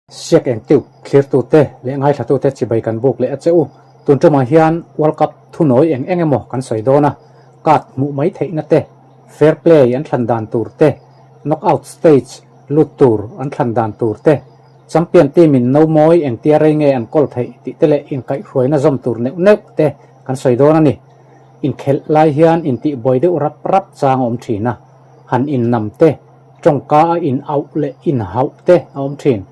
Siak eng tube thlirtute leh ngaithlatute chibai kan buk leh a che u. Tun tumah hian World Cup thunawi eng eng emaw kan sawi dawn a, card hmuh mai theihna te, fair play an thlan dan tur te, knockout stage lut tur an thlan dan tur te, champion team in no mawi engtia rei nge an kawl theih tih te leh inkaihhruaina zawm tur neuh neuh te kan sawi dawn a ni. Inkhelh lai hian intihbuai deuh rap rap chang a awm thin a, han innam te, Tawngka a in auh leh in hauh te a awm thin.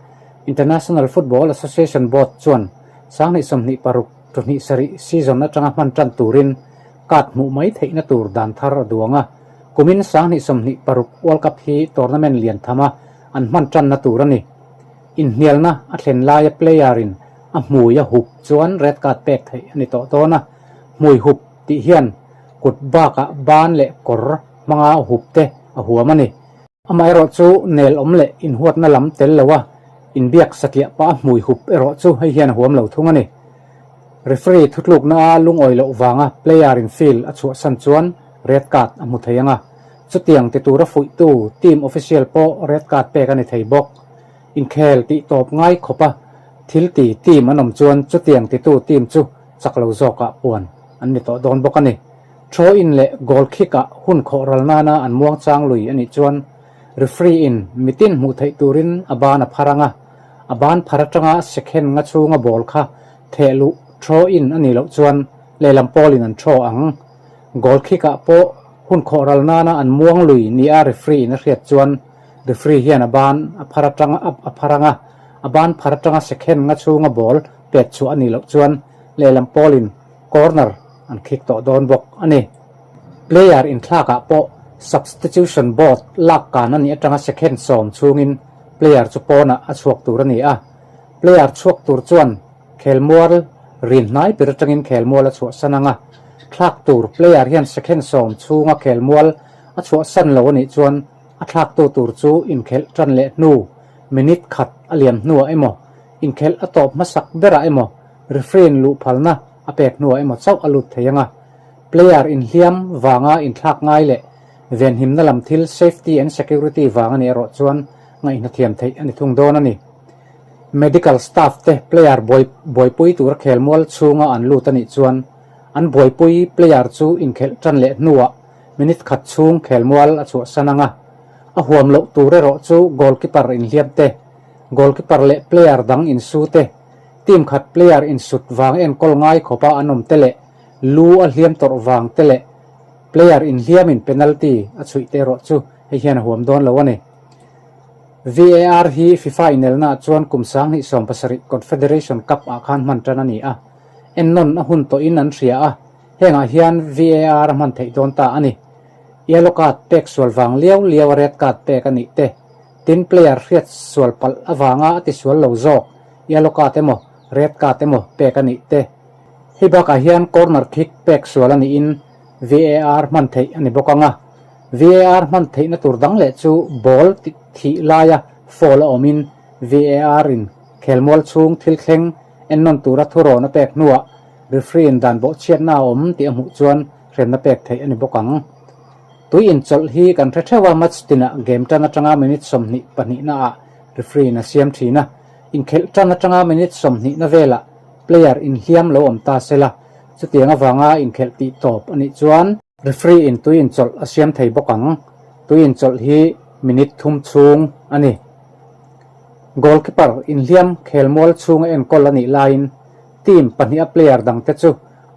International Football Association Board chuan 2026 to 27 season atanga hman tan turin card hmuh mai theihna tur dan thar a duang a. Kumin 2026 World Cup hi tournament lian thama an hman tanna tur a ni. Inhnialna a thlen laia player in a hmui a hup chuan red card pek theih a ni tawh dawn a. Hmui hup tih hian kut bakah ban leh kawr hmanga hup te a huam a ni. Amaherawh chu nel awm leh inhuatna lam tel lo a inbiak satliah pah a hmui hup erawh chu hei hian a huam lo thung a ni. Referee thutlukna a lungawi loh vanga player in field a chhuahsan chuan red card a hmu thei ang a, chutiang ti tura fuihtu team official pawh red card pek a ni thei bawk. Inkhel tih tawp ngai khawpa thil ti team an awm chuan chutiang titu team chu chak lo zawkah puan an ni tawh dawn bawk a ni. Throw in leh goal kick ah hun khawh ral nana an muang chang lui a nih chuan referee in mitin hmuh theih turin a ban a phar ang a, a ban phar atanga second nga chhunga ball kha theh luh throw in a nih loh chuan lehlam pawlin an throw ang. Goal kick ah pawh hun khawh ral nana an muang lui nia referee in a hriat chuan referee hian a ban a phar atanga a phar ang a, a ban phar atanga second nga chhunga ball pet chhuah a nih loh chuan lehlam pawlin corner an khik tawh dawn bawk a ni. Player inthlakah pawh substitution board lak kan a nih atanga second sawm chhungin player chu pawnah a chhuak tur a ni a. Player chhuak tur chuan khelmual rin hnai ber atangin khelmual a chhuahsan ang a. Thlak tur player hian second sawm chhunga khelmual a chhuahsan lo a nih chuan a thlaktu tur chu inkhelh tan leh hnu minute khat a liam hnuah emaw inkhelh a tawp hmasak berah emaw referee in luh phalna a pek hnuah emaw chauh a lut thei ang a, player inhliam vanga inthlak ngai leh venhimna lam thil safety and security vang a nih erawh chuan ngaihna thiam theih a ni thung dawn a ni. Medical staff te player buai buaipui tura khelmual chhunga an lut a nih chuan an buaipui player chu inkhelh tan leh hnuah minute khat chhung khelmual a chhuahsan ang a, a huam loh tur erawh chu goalkeeper inhliam te, goalkeeper leh player dang insu te, Team khat player insut vang enkawl ngai khawpa an awm te leh lu a hliam tawrh vang te leh player inhliamin penalty a chhuih te erawh chu hei hian a huam dawn lo a ni. VAR hi FIFA inelnaah chuan kum 2017 Confederation Cup ah khan hman tan a ni a, ennawn a hun tawhin an hria a, hengah hian VAR a hman theih dawn ta a ni. Yellow card pek sual vang liau liau a red card pek a nih te, tin player hriat sual palh avanga a tisual lo zawk Yellow card emaw red card emaw pek a nih te. Hei bakah hian corner kick pek sual a niin VAR hman theih a ni bawk ang a. VAR hman theihna tur dang leh chu ball thih laia foul a awmin VAR in khelmual chhung thil thleng ennawn tura thurawn a pek hnuah referee in dan bawhchhiatna a awm tih a hmuh chuan hremna pek theih a ni bawk ang. Tui inchawlh hi kan hre theuh a, match tinah game tan atanga minute 22 naah referee in a siam thin a. Inkhelh tan atanga minute 20 na velah player inhliam lo awm ta se la, chutiang avanga inkhelh tih tawp a nih chuan referee in tui inchawlh a siam thei bawk ang. Tui inchawlh hi minute thum chhung a ni. Goalkeeper inhliam khelmual chhunga enkawl a nih laiin team pahniha player dangte chu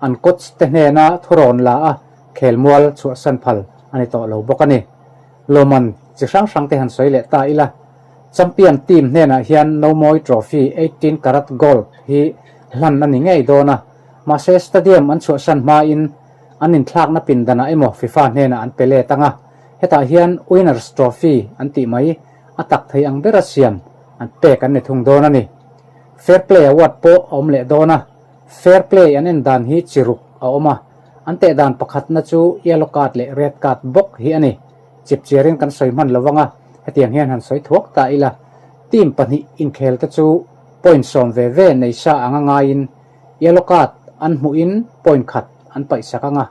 an coach te hnena thurawn la a khelmual chhuahsan phal a ni tawh lo bawk a ni. Lawman chi hrang hrang te han sawi leh ta ila, Champion team hnenah hian Nomawi Trophy 18 karat gold hi hlan a ni ngei dawn a, mahse stadium an chhuahsan hmain an inthlakna pindanah emaw FIFA hnenah an pe let ang a, hetah hian Winners Trophy an tih mai a tak thei ang bera siam an pek an ni thung dawn a ni. Fair Play Award pawh a awm leh dawn a, Fair Play an en dan hi chi ruk a awm a, an teh dan pakhatna chu yellow card leh red card bawk hi a ni. Chip chiarin kan sawi hman lo vang a, hetiang hian han sawi thuak ta ila, team pahnih inkhel te chu point sawm ve ve nei sa anga ngaiin yellow card an hmuhin point khat an paih sak ang a,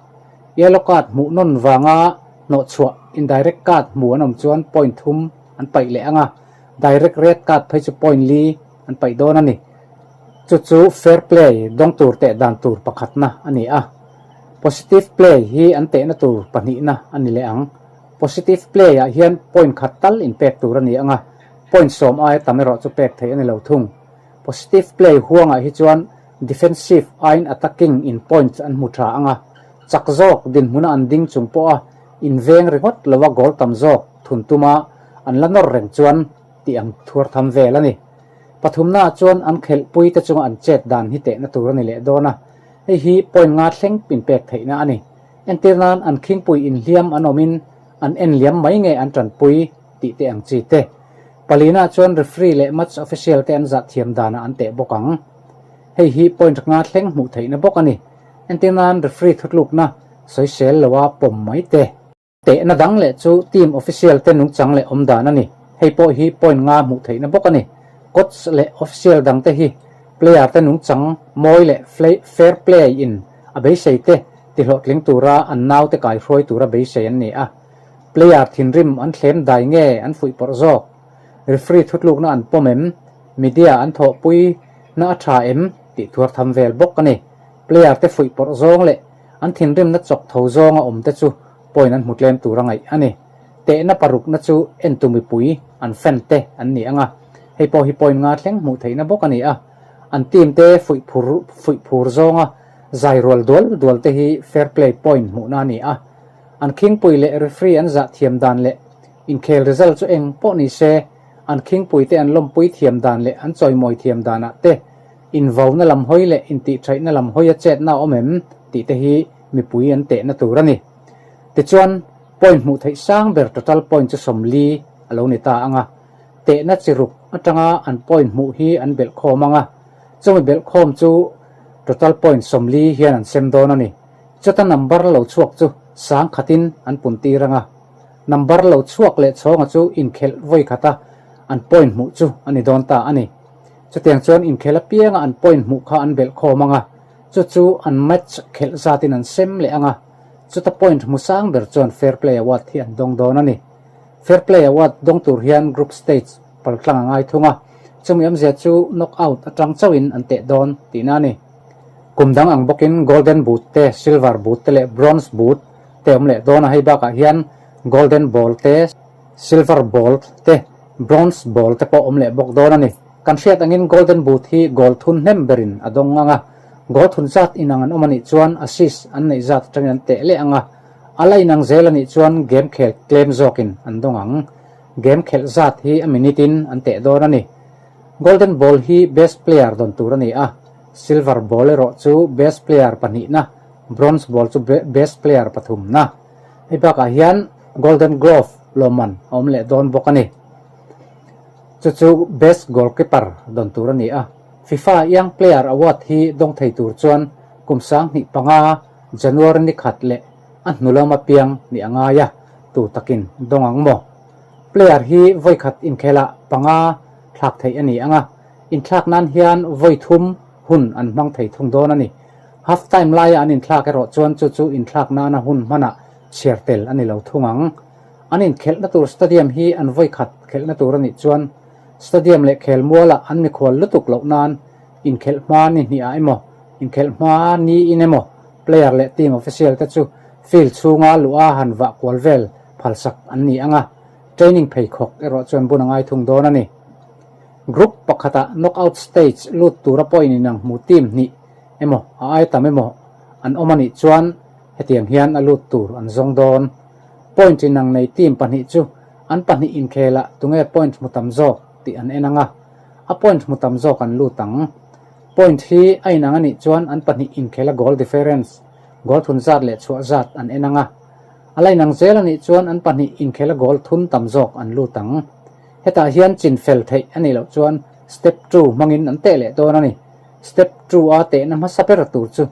yellow card hmuh nawn vanga hnawhchhuah indirect card hmu an awm chuan point thum an paih leh ang a, direct red card phei chu point li. an paih dawn a ni. Chu chu fair play dawng tur teh dan tur pakhatna a ni a. Positive play hi an tehna tur pahnihna a ni leh ang. Positive play ah hian point khat tal inpek tur a ni ang a, point sawm aia tam erawh chu pek theih a ni lo thung. Positive play huangah hi chuan defensive aiin attacking in point an hmu tha ang a, chak zawk dinhmuna an ding chung pawha inveng ringawt lova goal tam zawk thun tuma an la nawr reng chuan tih ang thuar tham vel a ni. Pathumnaah chuan an khelhpui te chunga an chet dan hi tehna tur a ni leh dawn a, hei hi point nga thleng inpek theihna a ni. Entir nan an khingpui inhliam an awmin an en liam mai nge an tanpui tih te ang chi te. Palinaah chuan referee leh match official te an zah thiam danah an teh bawk ang. Hei hi point nga thleng hmuh theihna bawk a ni. Entir nan referee thutlukna sawisel loa pawm mai te. Tehna dang leh chu team official te nungchang leh awm dan a ni. Hei pawh hi point nga hmuh theihna bawk a ni. Coach leh official dang te hi player te nungchang mawi leh fair play in a beisei te tihlawhtling tura an nau te kaihruai tura beisei an ni a. Player thinrim an thlem dai nge an fuihpawrh zawk? Referee thutlukna an pawm em? Media an thawhpui na a tha em? tih thuar tham vel bawk a ni. Player te fuihpawrh zawng leh An thinrimna chawk tho zawnga awm te chu point an hmu tlem tur a ngaih a ni. Tehna parukna chu entu mipui, an fan te an ni ang a, hei pawh hi point nga thleng hmuh theihna bawk a ni a. An team te fuih phur fuih phur zawnga zai rual dual dual te hi fair play point hmuhna a ni a. An khingpui leh referee an zah thiam dan leh inkhel result chu eng pawh ni se, an khingpui te an lawmpui thiam dan leh an chawimawi thiam danah te Invauna lam hawi leh intihṭhaihna lam hawia chetna a awm em tih te hi mipui an tehna tur a ni. Tichuan, point hmuh theih sang ber total point chu 40 a lo ni ta ang a, tehna chi ruk atanga an point hmuh hi an belh khawm ang a, chumi belh khawm chu total point 40 hian an sem dawn a ni. Chuta number lo chhuak chu sang khatin an pun tir ang a, number lo chhuak leh chhawnga chu inkhelh vawi khata an point hmuh chu a ni dawn ta a ni. Chutiang chuan inkhel apianga an point hmuh kha an belh khawm ang a, chu chu an match khelh zatin an sem leh ang a, chuta point hmu sang ber chuan Fair Play Award hi an dawng dawn a ni. Fair Play Award dawng tur hian group stage paltlang a ngai thung a, chumi awmzia chu knock out atang chauhin an teh dawn tihna a ni. Kum dang ang bawkin Golden Boot te, Silver Boot te leh Bronze Boot te awm leh dawn a, hei bakah hian Golden Ball te, Silver Ball te, Bronze Ball te pawh awm leh bawk dawn a ni. Kan hriat angin Golden Boot hi goal thun hnem berin a dawng ang a, goal thun zat inang an awm a nih chuan assist an neih zat atangin an teh leh ang a, a la inang zel a nih chuan game khel tlem zawkin an dawng ang. Game khelh zat hi a minute in an teh dawn a ni. Golden Ball hi best player dawn tur a ni a, Silver Ball erawh chu best player pahnihna, Bronze Ball chu best player pathumna. Hei bakah hian Golden Glove lawmman a awm leh dawn bawk a ni. Chu chu Best Goalkeeper dawn tur a ni a. FIFA Young Player Award hi dawng thei tur chuan kum 2005 January ni khat leh a hnu lam apiang nih a ngai a, tu takin dawng ang maw? Player hi vawi khat inkhelah panga thlak theih a ni ang a, inthlak nan hian vawi thum hun an hmang thei thung dawn a ni. Half time laia an inthlak erawh chuan chu chu inthlak nana hun hmanah chhiar tel a ni lo thung ang. An inkhelhna tur stadium hi an vawi khat khelhna tur a nih chuan stadium leh khelmualah an mikhual lutuk loh nan inkhelh hma ni hnihah emaw, inkhelh hma niin emaw player leh team official te chu field chhunga luha han vah kual vel phalsak an ni ang a, training pheikhawk erawh chuan bun a ngai thung dawn a ni. Group pakhatah knockout stage lut tura point inang hmu team hnih emaw a ai tam emaw an awm a nih chuan hetiang hian a lut tur an zawng dawn. Point inang nei team pahnih chu an pahnih inkhelah tunge point hmu tam zawk tih an en ang a, a point hmu tam zawk an lut ang. Point hi a inang a nih chuan an pahnih inkhela goal difference, goal thun zat leh chhuah zat an en ang a, a la inang zel a nih chuan an pahnih inkhela goal thun tam zawk an lut ang. Hetah hian chin fel theih a nih loh chuan step two hmangin an teh leh dawn a ni. Step two a tehna hmasa ber tur chu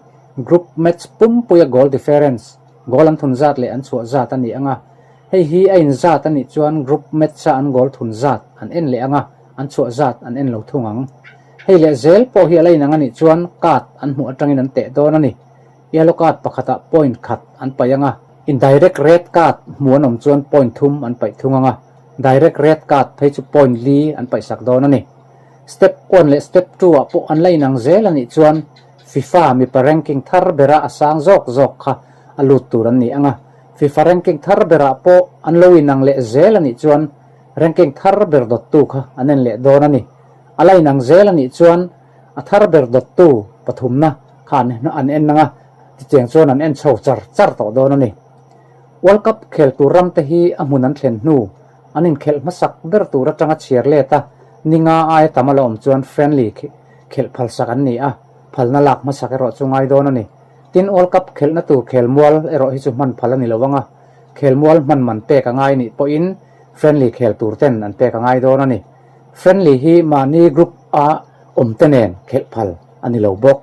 group match pumpuia goal difference, goal an thun zat leh an chhuah zat a ni ang a. Hei hi a inzat a nih chuan group match-a an goal thun zat an en leh ang a, an chhuah zat an en lo thung ang. Hei leh zel pawh hi a la inang a nih chuan card an hmuh atangin an teh dawn a ni. Yellow card pakhatah point khat an paih ang a, indirect red card hmuh an awm chuan point thum an paih thung ang a, direct red card phei chu point li an paihsak dawn a ni. Step one leh step two ah pawh an la inang zel a nih chuan FIFA mipa ranking thar bera a sang zawk zawk kha a lut tur an ni ang a. FIFA ranking thar berah pawh an lo inang leh zel a nih chuan ranking thar ber dawttu kha an en leh dawn a ni. A la inang zel a nih chuan a thar ber dawttu pathumna kha an en ang a, chutiang chuan an en chho char char tawh dawn a ni. World Cup khel tur ram te hi a hmun an thlen hnu an inkhelh hmasak ber tur atanga chhiar let a, ni nga aia tam a la awm chuan friendly khelh phalsak an ni a, phalna lak hmasak erawh chu ngai dawn a ni. Tin, World Cup khelhna tur khelmual erawh hi chu hman phal a ni lo ang a, khelmual hman man pek a ngai nih pawhin friendly khel tur ten an pek a ngai dawn a ni. Friendly hi mahni group a awm te nen khelh phal a ni lo bawk.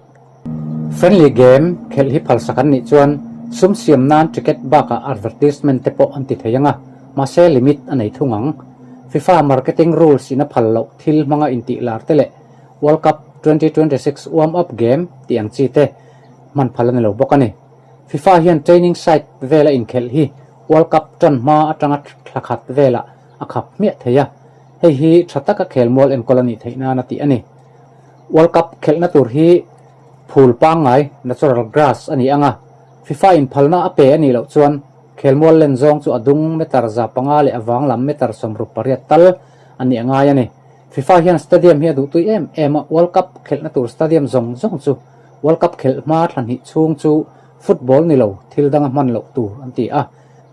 Friendly game khelh hi phalsak an nih chuan sum siam nan ticket bakah advertisement te pawh an ti thei ang a, mahse limit a nei thung ang. FIFA marketing rules in a phal loh thil hmanga intih lar te leh World Cup 2026 warm up game tih ang chi te hman phal a ni lo bawk a ni. FIFA hian training site vela inkhelh hi World Cup tan hma atanga thla khat velah a khap hmiah thei a, hei hi tha taka khelmual enkawl a nih theih nan a tih a ni. World Cup khelhna tur hi phul pangngai, natural grass, a ni ang a, FIFA in phalna a pe a nih loh chuan khelmual len zawng chu a dung meter 500 leh a vang lam meter 68 tal a nih a ngai a ni. FIFA hian stadium hi a duhtui em em a, World Cup khelhna tur stadium zawng zawng chu World Cup khelh hma thla hnih chhung chu football ni lo thil danga hman loh tur an ti a,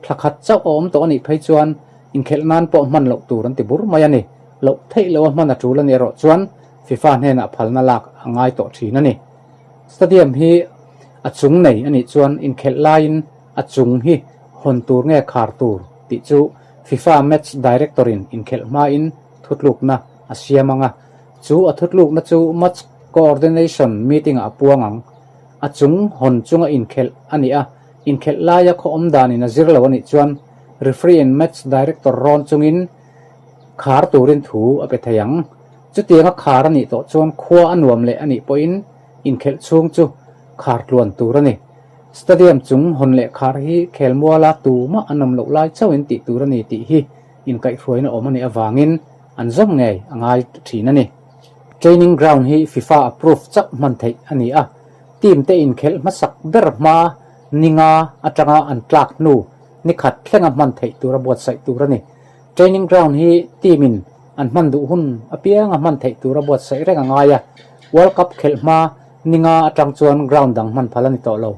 thla khat chauh a awm tawh a nih phei chuan inkhelh nan pawh hman loh tur an ti bur mai a ni. Loh theih loh a hman a tul a nih erawh chuan FIFA hnenah phalna lak a ngai tawh thin a ni. Stadium hi a chung nei a nih chuan inkhelh laiin a chung hi hawn tur nge khar tur tih chu FIFA match director-in inkhelh hmain thutlukna a siam ang a, chu a thutlukna chu match coordination meeting-ah a puang ang. A chung hawn chunga inkhelh a nih a, inkhelh laia khaw awm danin a zir lo a nih chuan referee-in match director rawn chungin khar turin thu a pe thei ang. Chutianga khar a nih tawh chuan khua a nuam leh a nih pawhin inkhelh chhung chu khar tluan tur a ni. Stadium chung hawn leh khar hi khelmuala tumah an awm loh lai chauhin tih tur a ni tih hi inkaihhruaina awm a nih avangin an zawm ngei a ngai thin a ni. Training ground hi FIFA approve chauh hman theih a ni a, team te inkhelh hmasak ber hma ni nga atanga an tlak hnu ni khat thlenga hman theih tura buatsaih tur a ni. Training ground hi team in an hman duh hun apianga hman theih tura buatsaih reng a ngai a, World Cup khelh hma ni nga atang chuan ground dang hman phal a ni tawh lo.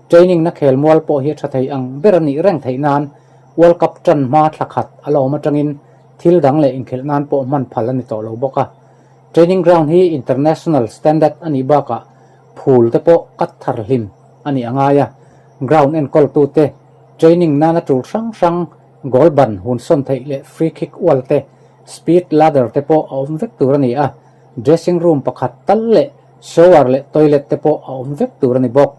Training na khelmual pawh hi a tha thei ang ber a nih reng theih nan World Cup tan hma thla khat a la awm atangin thil dang leh inkhelh nan pawh hman phal a ni tawh lo bawk a. Training ground hi international standard a nih bakah phul te pawh cut thar hlim a nih a ngai a, ground enkawltute training nana tul hrang hrang Goal ban hun sawn theih leh free kick ual te, speed ladder te pawh a awm vek tur a ni a, dressing room pakhat tal leh shower leh toilet te pawh a awm vek tur a ni bawk.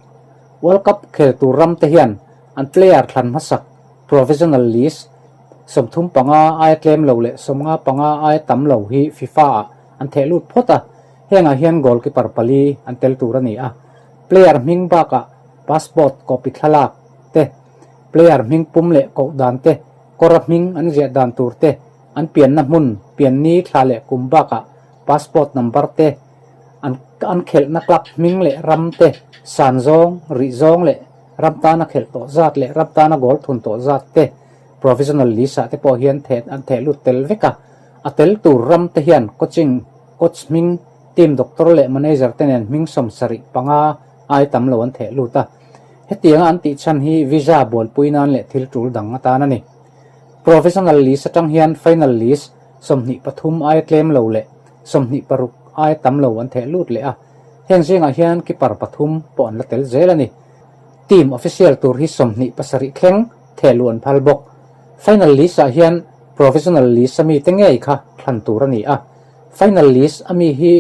World Cup khel tur ram te hian an player thlan hmasak provisional list 35 aia tlem lo leh 55 aia tam lo hi FIFA ah an theh lut phawt a, hengah hian goalkeeper pali an tel tur a ni a, player hming bakah passport copy thlalak te, Player hming pum leh koh dan te, kawra hming an ziah dan tur te, an pianna hmun, pianni, thla leh kum bakah passport number te, an an khelhna club hming leh ram te, san zawng, rih zawng leh ram tana khelh tawh zat leh ram tana goal thun tawh zat te provisional list ah te pawh hian theh an theh lut tel vek a. A tel tur ram te hian coaching, coach hming, team doctor leh manager te nen hming 75 ai tam lo an theh lut a. Hetianga an tih chhan hi visa bualpui nan leh thil tul dang atan a ni. Provisional list atang hian final list 23 aia tlem lo leh 26 aia tam lo an theh lut leh a, heng zingah hian keeper pathum pawh an la tel zel a ni. Team official tur hi 27 thleng theh luh an phal bawk. Final list ah hian provisional list a mite ngei kha thlan tur a ni a, final list a mi hi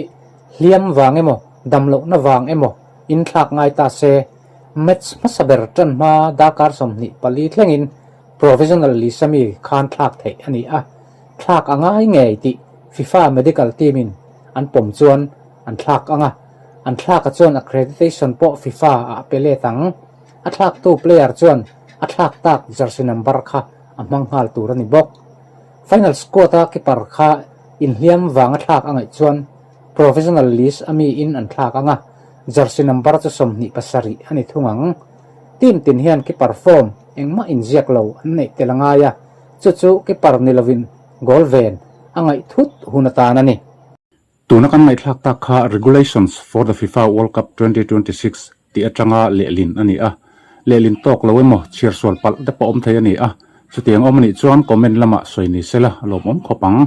hliam vang emaw damlohna vang emaw inthlak ngai ta se, match hmasa ber tan hma darkar 24 thlengin provisional list a mi khan thlak theih a ni a, thlak a ngai ngei tih FIFA medical team in an pawm chuan an thlak ang a, an thlak a chuan accreditation pawh FIFA ah a pe let ang. A thlaktu player chuan a thlak tak jersey number kha a hmang nghal tur a ni bawk. Final squad a keeper kha inhliam vanga thlak a ngaih chuan. Provisional list a miin an thlak ang a, jersey number chu 27 a ni thung ang. Team tin hian keeper form engmah inziak lo an neih tel a ngai a, chu chu keeper ni lovin goal ven a ngaih thut hun atan a ni. Tuna kan ngaihthlak tak kha Regulations for the FIFA World Cup 2026 tih atanga lehlin a ni a, lehlin tawk lo emaw chhiar sual palh te pawh awm thei a ni a, chutiang awm a nih chuan comment lamah sawi ni sela a lawmawm khawp ang.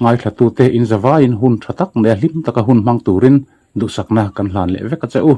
Ngaithlatute in zavaiin hun tha tak leh hlim taka hun hmang turin duhsakna kan hlan leh vek a che u.